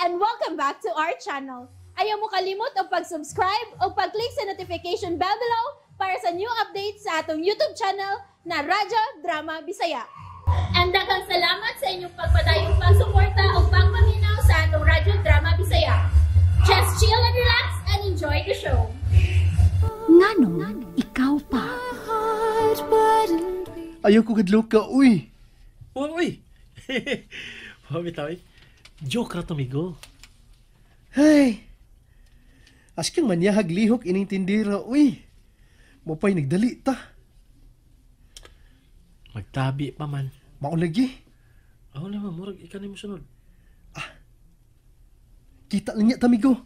And welcome back to our channel. Ayaw mo kalimot og pag-subscribe o pag-click sa notification bell below para sa new updates sa atong YouTube channel na Radyo Drama Bisaya. And daghang salamat sa inyong pagpadayong pagsuporta o pagpaminaw sa atong Radyo Drama Bisaya. Just chill and relax and enjoy the show. Nganong ikaw pa? Ayaw ko kadlok ka, uy. Uy, uy. Bitaw eh. Joke ra to, migo. Hey. Asking manyahag lihok ining tindira, uy. Mopay nagdali ta. Magtabi pa man. Mao lagi. Aw naman, murag ikaw na mo sunod. Kita lang niya ta, migo.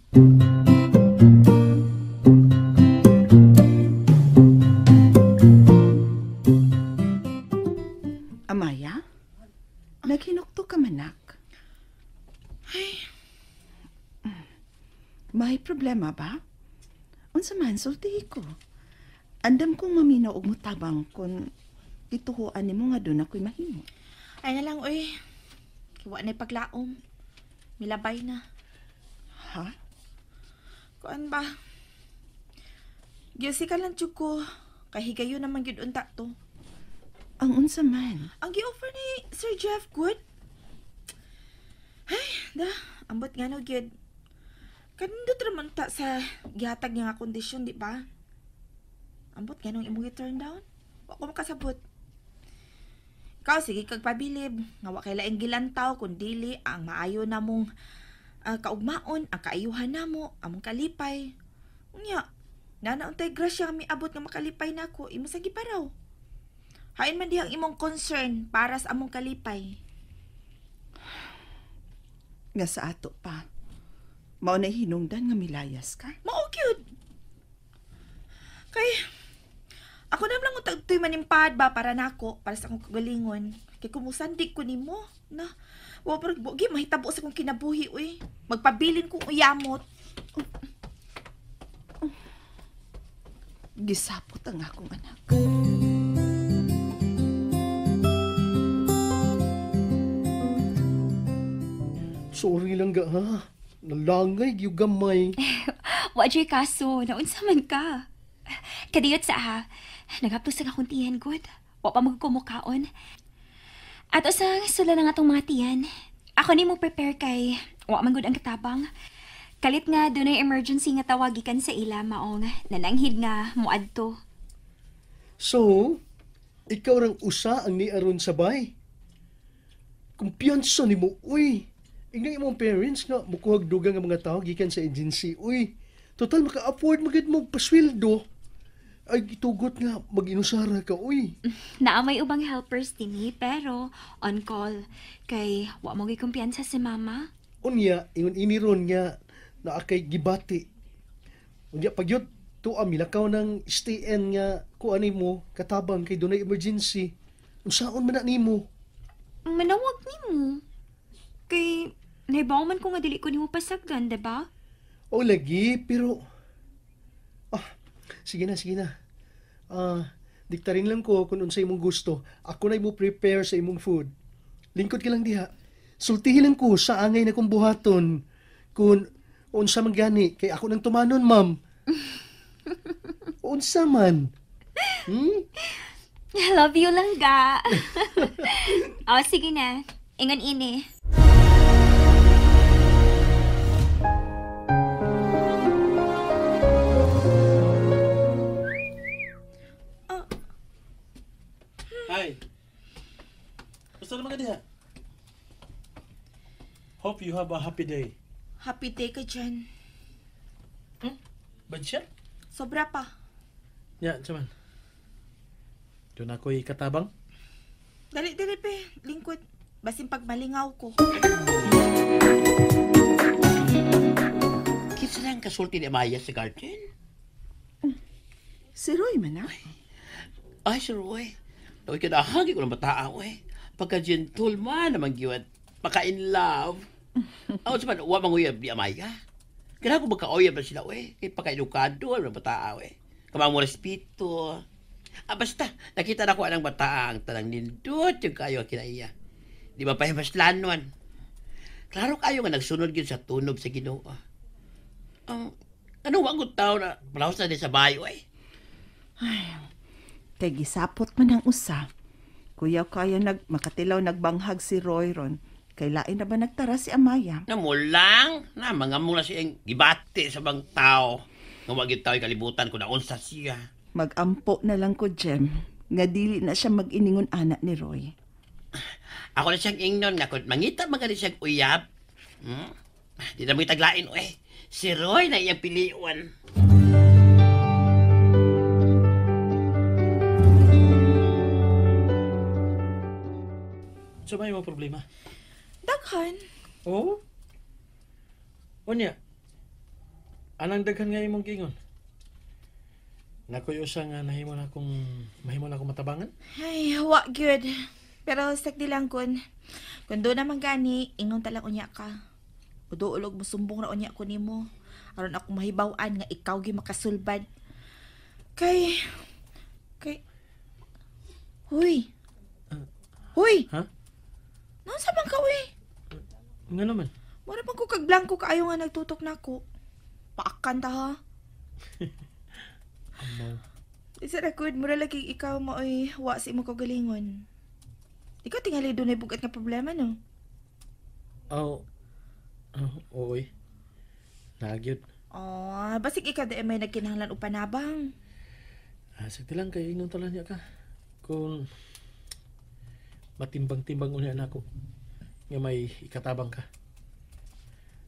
Amaya? Naghinukto ka manak. Ay. May problema ba? Unsa man sultihi ko. Andam kong maminaw og mutabang kun gituhoan nimo nga doon ako'y mahimo. Ay na lang, uy. Kiwa na paglaom. Milabay na. Ha? Kuan ba? Giyasi ka lang, tiyog ko. Kahigayo naman gyud unta to. Ang unsa man? Ang gi-offer ni Sir Jeff good. Ay, da, ambot nga no gyud. Kanindot raman ta sa gihatag niya nga kondisyon, di ba? Ambot nga nung imong i-turn down. Wa ko makasabot. Ikaw, sige kag pabilib. Nga wa kay laing gilantaw kun dili ang maayo namong kaugmaon, ang kaayuhan namo, among kalipay. Unya, nana untay grasya nga miabot nga makalipay nako, imo sa giparaw. Hain man dihang imong concern para sa among kalipay. Nga sa ato pa. Mao na hinungdan nga milayas ka? Mao gyud. Kay ako na lang utag tuy manimpad ba para nako, para sa akong kagalingon. Kay kumusandig ko nimo na wa parang bugi mahitabo sa akong kinabuhi uy. Magpabilin kong uyamot. Gisapot ang akong anak. Sorry lang ga, ha? Nalangay, gyud gamay. Wa jay kaso, naunsa man ka. Kadiyot sa ha, naghaptos ang akong tiyan, good. Wa pa magkumukaon. Ato sa sula na nga tong mga tiyan. Ako ni mo prepare kay wa man gud ang katabang. Kalit nga dunay emergency nga tawag gikan sa ila maong nananghid nga moadto. So, ikaw rang usa ang niaron sa bay. Kumpiyansa nimo, uy. Ingnan imong parents nga mukuhag dugang nga mga tao gikan sa agency, uy. Total maka-afford magid mo pasweldo. Ay gitugot nga mag-inusara ka, uy. Naa may ubang helpers dinhi pero on call kay wa mo gyud kumpiyansa si mama. Unya, ingon ini ron nga naa kay gibati. Unya pagyud tuwa milakaw ng stay in nga kuan nimo katabang kay dunay emergency. Unsaon man na nimo? Manawag nimo. Kay nahibaw man ko nga dili ko nimo pasagdan, diba? O lagi, pero sige na, sige na. Diktarin lang ko kung unsay imong gusto. Ako na mo prepare sa imong food. Lingkod ka lang diha. Sultihin lang ko sa angay na kong buhaton. Kung unsa man gani, kay ako nang tumanon, ma'am. Unsa man? Hmm? Love you lang ga. O, sige na. Ingon ini. Hi. Gusto naman ka diha? Hope you have a happy day. Happy day ka dyan. Bad siya? Sobra pa. Ya, man. Doon ako'y katabang. Dali, dali pe. Lingkod. Basin pagmalingaw ko. Kinsa lang kasulti ni Amaya sa garden? Si Roy man ah. Ay, si Roy. Naway ka nahagi ko ng bataa, oy. Pagka gentleman naman giwan. Pagka in love. Ako sa man, wa manguyab ni Amaya. Kailangan ko magka-uyab na sila, oy. Kay pagka-edukado ang bataa, oy. Kamang mo respeto. Ah, basta, nakita na ko anang bataa ang tanang nindot yung kayo ang kinaiya. Di ba pa himaslanon? Klaro kayo nga nagsunod gyud sa tunob sa Ginoo. Ang ano wa gud tao na palahos na din sa bayo ay. Ay, kay gisapot man ang usa. Kuya kaya makatilaw nagbanghag si Roy ron. Kay lain na ba nagtara si Amaya? Namulang, na mga mula siyang gibati sa bang tao. Nga wa gyud tao kalibutan kung naunsa siya. Magampo na lang ko, Jem. Nga dili na siya mag-iningon anak ni Roy. Ako na siyang ingnon nga kung mangita man gani siyang uyab. Di na mo itaglain, oy. Si Roy na iyang piliwan. So may mga problema? Daghan. Oo? Unya, anang daghan nga imong giingon? Nakoy usa nga nahimo na akong mahimo na akong matabangan? Ay, wa gyud. Pero sakdi lang kun. Kun do naman gani, ingon ta lang unya ka. Udo-ulog musumbong ra unya ko nimo. Aron ako mahibaw-an nga ikaw gyud makasulbad. Kay Huy. Huy. Ha? Naunsa man ka, uy? Nga naman. Mura man ko kag blanko kaayo nga nagtutok nako. Paakan ta ha. Amaw. Isa ra good, mura lagi ikaw maoy wa sa imo kaugalingon. Ikaw tingali dunay bugat nga problema no. Aw. Oy. Nagyod. Oh, basig ikaw di may nagkinahanglan og panabang. Sagdi lang kay ingnon talan niya ka. Kung matimbang-timbang unya nako nga may ikatabang ka.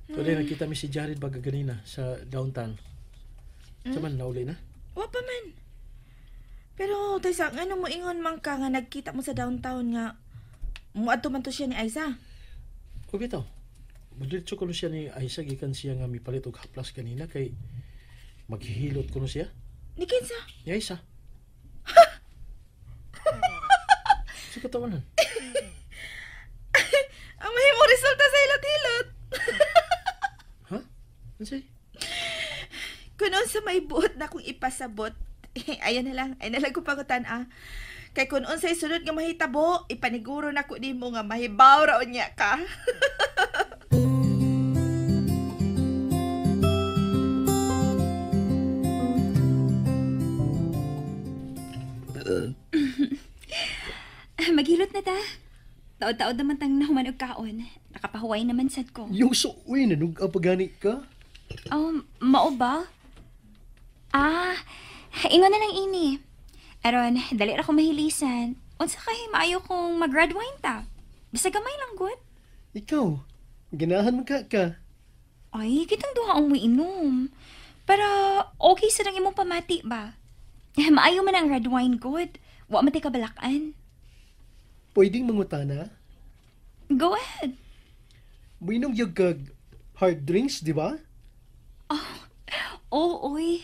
Tuloy nakita mi si Jared baga ganina sa downtown. Sa man nauli na? Wa pa man. Pero taysa ngano mo ingon man ka nga nagkita mo sa downtown nga muadto man to siya ni Aiza. O bitaw. Mudiretso kuno siya ni Aiza gikan siya nga mipalit og haplas kanina kay maghihilot kuno siya. Ni kinsa? Ni Aiza. Sa katawanan. Ang mahimo resulta sa hilot-hilot. Ha? Unsay? Kung unsa may buot na akong ipasabot, ayan na lang, ay na lang ko pangutan ah. Kay kung unsay sunod nga mahitabo, ipaniguro na ko nimo nga mahibaw ra unya ka. Maghilot na ta. Taod-taod naman tang nahuman og kaon. Nakapahuway naman sad ko. Yung so, uy, nanug-a pa gani ka? Oh, mao ba? Ah, ingon na lang ini. Aron, dali ra ko mahilisan. Unsa kay maayo kong mag-red wine ta? Bisag gamay lang gud. Ikaw, ganahan man ka. Ay, kitang duha ang muinom. Pero okay sa lang imong pamati ba? Maayo man ang red wine gud. Wa man tay kabalakan. Pwedeng mangutana? Go ahead. Muinom yung kag hard drinks, di ba? Oh, oy.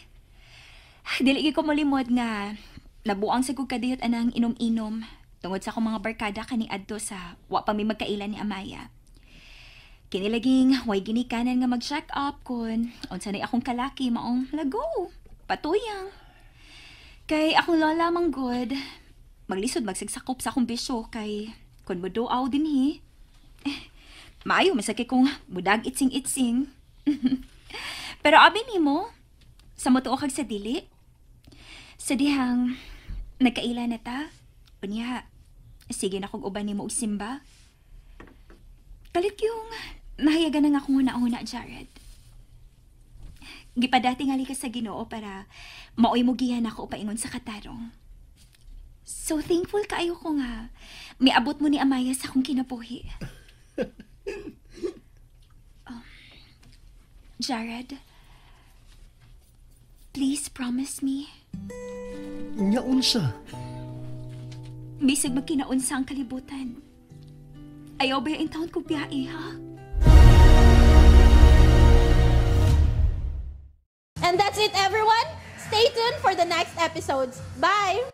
Dili gyud ko malimod nga nabuang sa kog kadiyot anang inom-inom tungod sa akong mga barkada kani adto sa wa pa mi magkaila ni Amaya. Kini laging way ginikanan nga mag-check up kun unsa nay akong kalaki maong lago, patuyang. Kay akong lola man gud, maglisod magsigsakop sa akong bisyo kay kun moduaw dinhi. Maayo masakit kung mudag itsing-itsing. Pero abi nimo, sa motuo kag sa dili, sa dihang nagkaila na ta, unya, sige na kog uban nimo og simba. Kalit yung nahayagan na nga akong huna-huna, Jared. Gipadati nga ka sa Ginoo para maoy mo giyan ako paingon sa katarong. So thankful kaayo ko nga miabot mo ni Amaya sa akong kinabuhi. Jared, please promise me. Nga unsa? Bisag magkinaunsa ang kalibutan. Ayaw ba yung taon ko biyae, ha? And that's it, everyone. Stay tuned for the next episodes. Bye!